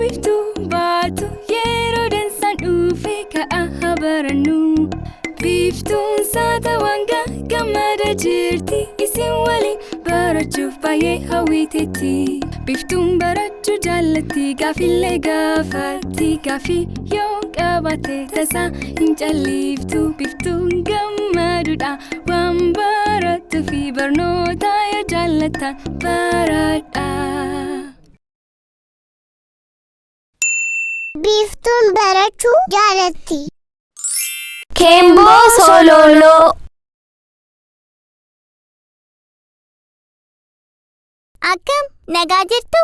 Biiftuu baatu yeroo dansaan dhufe ka'a haa barannu. Biiftuun saatawaan gammada jirti isin waliin barachuuf baay'ee hawwiteetti. Biiftuun barachuu jaallatti gaaffilee gaafatti gaaffii yoo qabaatte tasaa hin calliftu. Biiftuun gammaduudha waan barattuu fi barnoota yoo jaallattan baradhaa. Biiftuun barachuu jaalatti. Keemboo sololoo. Akkam nagaa jirtu?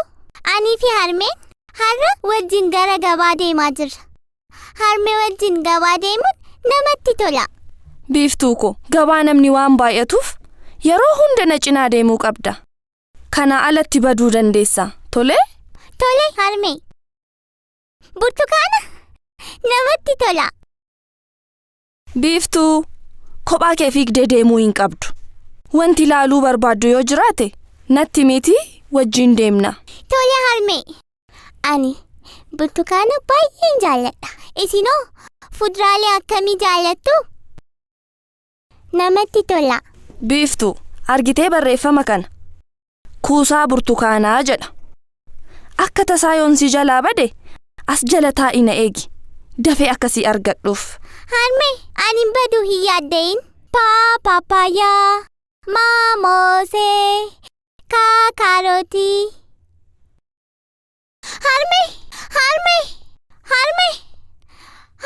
Anii fi harmeen har'a wajjin gara gabaa deemaa jirra. Harmee wajjin gabaa deemuun namatti tola. Biiftuu ko gabaa namni waan baay'atuuf yeroo hunda na cinaa deemuu qabda. Kana alatti baduu dandeessa. Tole? Tole harmee. Burtukaana namatti tola. Biiftuu kophaa kee fiigdee deemuu hin qabdu. Wanti ilaaluu barbaaddu yoo jiraate natti miti wajjin deemna. Tole harmee. Ani burtukaana baay'een jaalladha. Isinoo fuduraalee akkamii jaallattu? Namatti tola. Biiftuu argitee barreeffama kana. Kuusaa burtukaanaa jedha. Akka tasaa yoon si jalaa bade as jala taa'i na eegi. Dafee akkasii argadhuuf. Harmee ani hin badu hin yaadda'in. Paa paappaayyaa. Maa moosee. Kaa kaarotii. Harmee! Harmee! Harmee!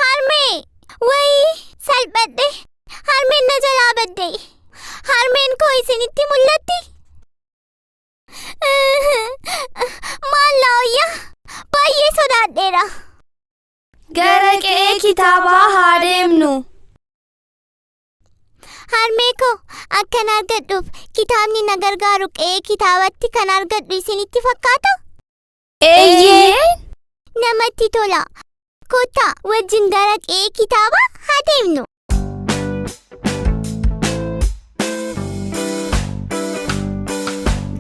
Harmee! Wayii! Salphadhe! Harmeen na jalaa badde! Harmeen koo isinitti mul'atti? Maal laawayyaa? Baay'ee sodaadheera. Gara qe'ee kitaabaa haa deemnu. Harmee koo akkan argadhuuf kitaabni na gargaaru qe'ee kitaabatti kan argadhu isinitti fakkaata? Eeyyee. Namatti tola. Kottaa wajjin gara qe'ee kitaabaa haa deemnu.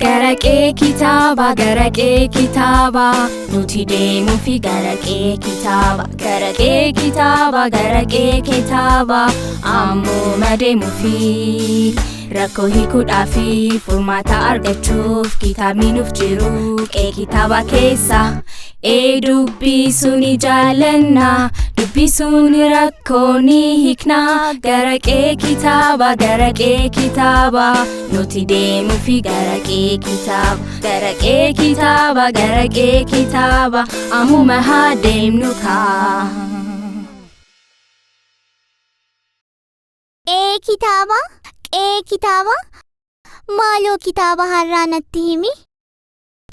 Gara qe'ee kitaabaa gara qe'ee kitaabaa nuti deemuufi gara qe'ee kitaabaa gara qe'ee kitaabaa gara qe'ee kitaabaa ammuma deemuufi rakkoo hiikuudhaafi furmaata argachuuf kitaabni nuuf jiru qe'ee kitaabaa keessa. Ee dubbisuu ni jaallanna dubbisuun rakkoo ni hiikna gara qe'ee kitaabaa gara qe'ee kitaabaa nuti deemuufi gara qe'ee kitaabaa gara qe'ee kitaabaa gara qe'ee kitaabaa ammuma haa deemnu kaa. Qe'ee kitaabaa, qe'ee kitaabaa, maaloo kitaaba har'aa natti himi.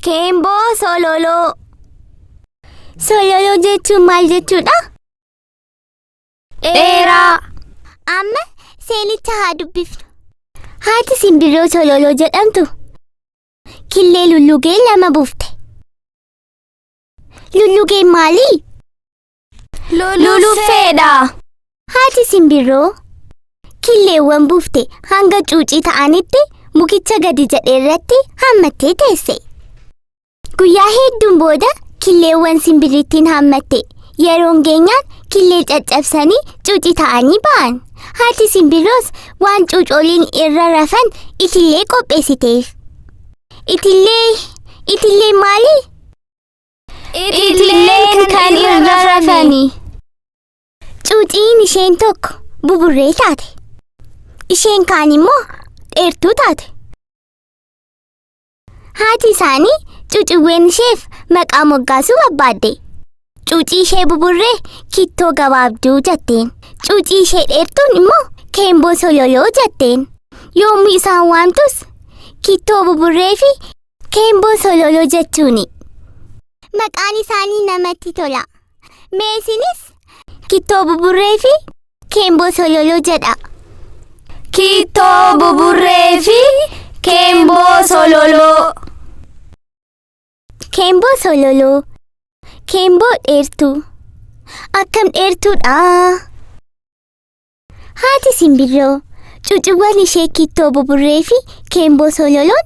Keemboo sololoo. Sololoo jechuun maal jechuudha? Dheeraa. Amma seenicha haa dubbifnu. Haati simbirroo sololoo jedhamtu killee lullugee lama buufte. Lullugeen maali? Luluffeedha. Haati simbirroo killeewwan buufte hanga cuucii ta'anitti mukicha gadi jedhe irratti hammattee teesse. Guyyaa hedduun booda killeewwan simbirrittiin hammatte yeroon geenyaan killee caccabsanii cuucii ta'anii ba'an. Haati simbirroos waan cuucoliin irra rafan itillee qopheessiteef. Itillee itillee maali? Itilleen kan irra rafani. Cuuciin isheen tokko buburree taate. Isheen kaan immoo dheertuu taate. Haati isaanii cuuciiwwan isheef maqaa moggaasuu barbaadde. Cuucii ishee buburree kittoo gabaabduu jetteen. Cuucii ishee dheertuun immoo keemboo sololoo jetteen. Yommuu isaan waamtus kittoo buburree fi keemboo sololoo jechuuni. Maqaan isaanii namatti tola. Mee isinis kittoo buburree fi keemboo sololoo jedha. Kittoo buburree fi keemboo sololoo. Keemboo sololoo. Keemboo dheertuu. Akkam dheertuudha. Haati simbirroo cuuciiwwan ishee kittoo buburree fi keemboo sololoon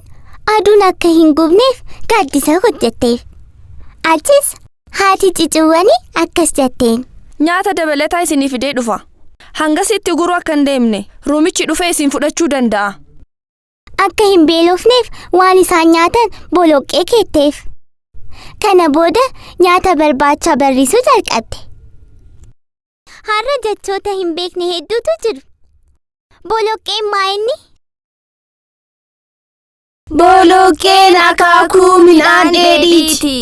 aduun akka hin gubneef gaaddisa hojjetteef. Achis Haati cucuwwanii akkas jetteen. Nyaata dabalataa isinii fidee dhufa. Hangasitti guruu akka hin deemne ruumichi dhufee isin fudhachuu danda'a. Akka hin beelofneef waan isaan nyaatan boloqqee keetteef. Kana booda nyaata barbaacha barrisuu jalqabde. Har'a jechoota hin beekne hedduutu jiru. Boloqqeen maa inni? Boloqqeen akaakuu midhaan dheedhiiti.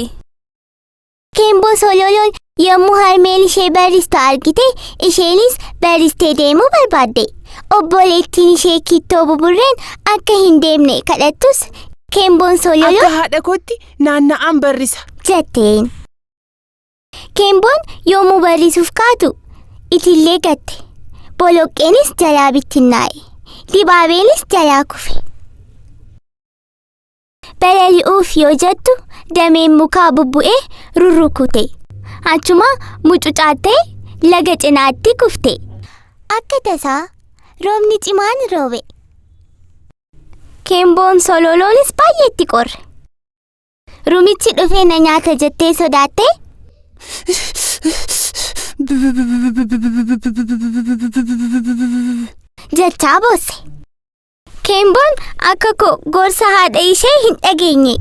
Keemboo sololoon yommuu harmeen ishee barristu argite isheenis barristee deemuu barbaadde. Obboleettiin ishee kittoo buburreen akka hin deemne kadhattus keemboon sololoo Akka haadha kootti naanna'aan barrisa. jetteen. Keemboon yommuu barrisuuf kaatu itillee gatte. Boloqqeenis jalaa bittinnaa'e. Dibaabeenis jalaa kufe. Balali'uuf yoo jettu dameen mukaa bubbu'ee rurrukute. Achuma mucucaattee laga cinaatti kufte. Akka tasaa roobni cimaan roobe. Keemboon sololoonis baay'eetti qorre. Rumichi dhufee na nyaata jettee sodaattee jechaa boosse. Keemboon akka koo gorsa haadha ishee hin dhageenye.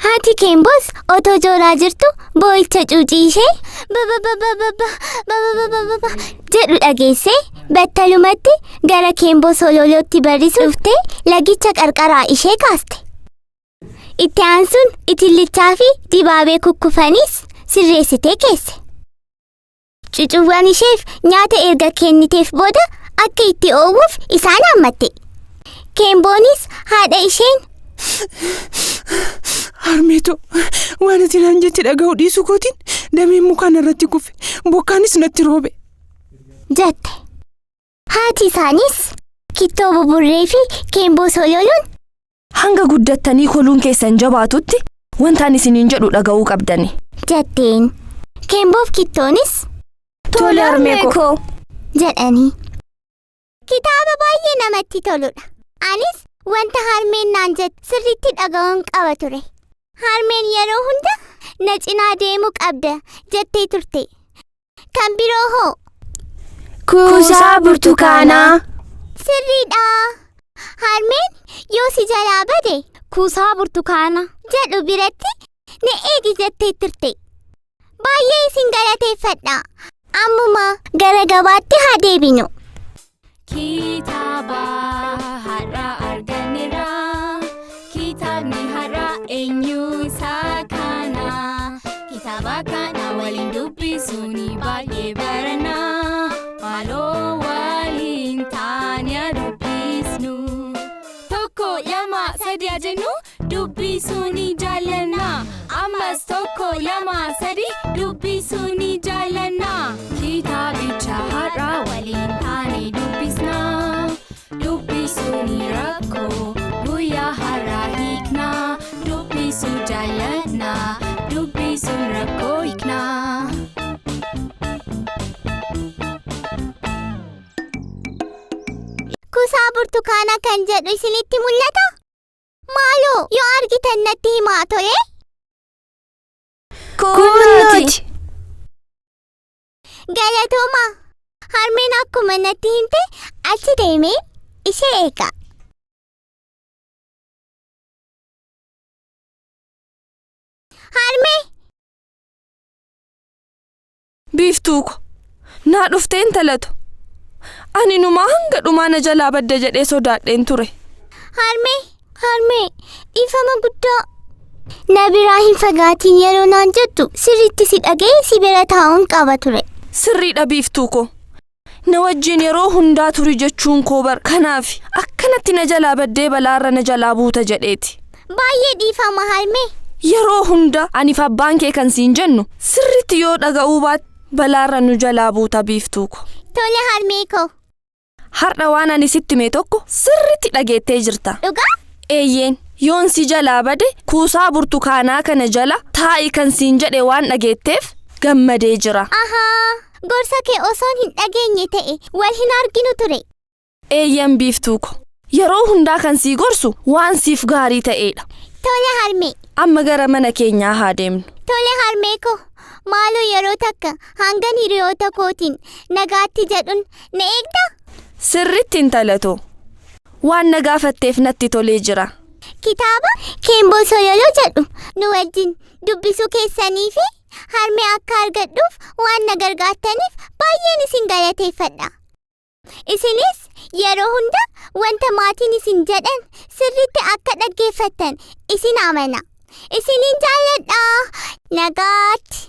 Haati Keemboos otoo jooraa jirtu boo'icha cuucii ishee babababababa jedhu dhageessee battalumatti gara Keemboo sololootti barrisuu dhuftee lagicha qarqaraa ishee kaaste. Itti aansuun itillichaa fi dibaabee kukkufanis sirreessitee keesse. Cucuwwan isheef nyaata erga kenniteef booda akka itti oowwuuf isaan hammatte. Keemboonis haadha isheen Harmeetoo waan ati naan jette dhaga'uu dhiisuu kootiin dameen mukaan irratti kufe bokkaanis natti roobe. jette. Haati isaanis kittoo buburree fi keemboo sololoon Hanga guddattanii koluun keessan jabaatutti wanta ani isiniin jedhu dhaga'uu qabdani. jetteen. Keemboof kittoonis Tole harmee koo. jedhanii. Kitaaba baay'ee namatti toludha. Anis wanta harmeen naan jette sirriitti dhaga'uun qaba ture. Harmeen yeroo hunda na cinaa deemuu qabda jettee turte. Kan biroo hoo? Kuusaa burtukaanaa. Sirriidha. Harmeen yoo si jalaa bade kuusaa burtukaana jedhu biratti na eegi jettee turte. Baay'ee isin galateeffadha. Ammuma gara gabaatti haa deebinu. Kitaaba har'a arganneerra. Kitaabni har'a eenyu isaa kana. Kitaaba kana waliin dubbisuun baay'ee barana. Maaloo waliin taanee haa dubbisnu. Tokko lama sadi haa jennu dubbisuu ni jaallanna. Ammas tokko lama sadi dubbisuu ni jaallanna. Kitaabicha har'a waliin taanee dubbisna. Dubbisuun rakkoo guyyaa har'aa hiikna. Dubbisuu jaallanna. Dubbisuun rakkoo hiikna. Kuusaa burtukaanaa kan jedhu isinitti mul'ata? Maaloo yoo argitan natti himaa tole? Kunooti. Galatooma. Harmeen akkuma natti himte achi deemee ishee eega. Harmee! Biiftuu ko naa dhuftee intalatu. Ani numaa hanga dhumaa na jalaa badda jedhee sodaadheen ture. Harmee! Harmee! Dhiifama guddaa. Na biraa hin fagaatiin yeroo naan jettu sirriitti si dhaga'ee si bira taa'uun qaba ture. Sirriidha biiftuu ko. Na wajjin yeroo hundaa turi jechuun koo bar kanaaf akkanatti na jalaa baddee balaarra na jalaa buuta jedheeti. Baay'ee dhiifama harmee. Yeroo hunda aniif abbaan kee kan siin jennu sirriitti yoo dhaga'uu baatte balaarra nu jalaa buuta biiftuu ko. Tole harmee koo. Har'a waan ani sitti hime tokko sirriitti dhageettee jirta. Dhugaa? Eeyyeen yoon si jalaa bade kuusaa burtukaanaa kana jala taa'i kan siin jedhe waan dhageetteef gammadee jira. Ahaa! Gorsa kee osoon hin dhageenye ta'e wal hin arginu ture. Eeyyan biiftuu ko. Yeroo hundaa kan sii gorsu waan siif gaarii ta'edha. Tole harmee. Amma gara mana keenyaa haa deemnu. Tole harmee koo. Maaloo yeroo takka hangan hiriyoota kootiin nagaatti jedhuun na eegdaa? Sirriitti intala too. Waan na gaafatteef natti tolee jira. Kitaaba Keemboo Sololoo jedhu nu wajjin dubbisuu keessanii fi harmee akka argadhuuf waan na gargaartaniif baay'een isin galateeffadha. Isinis yeroo hunda wanta maatiin isin jedhan sirriitti akka dhaggeeffattan isin amana. Isinin jaalladha. Nagaatti.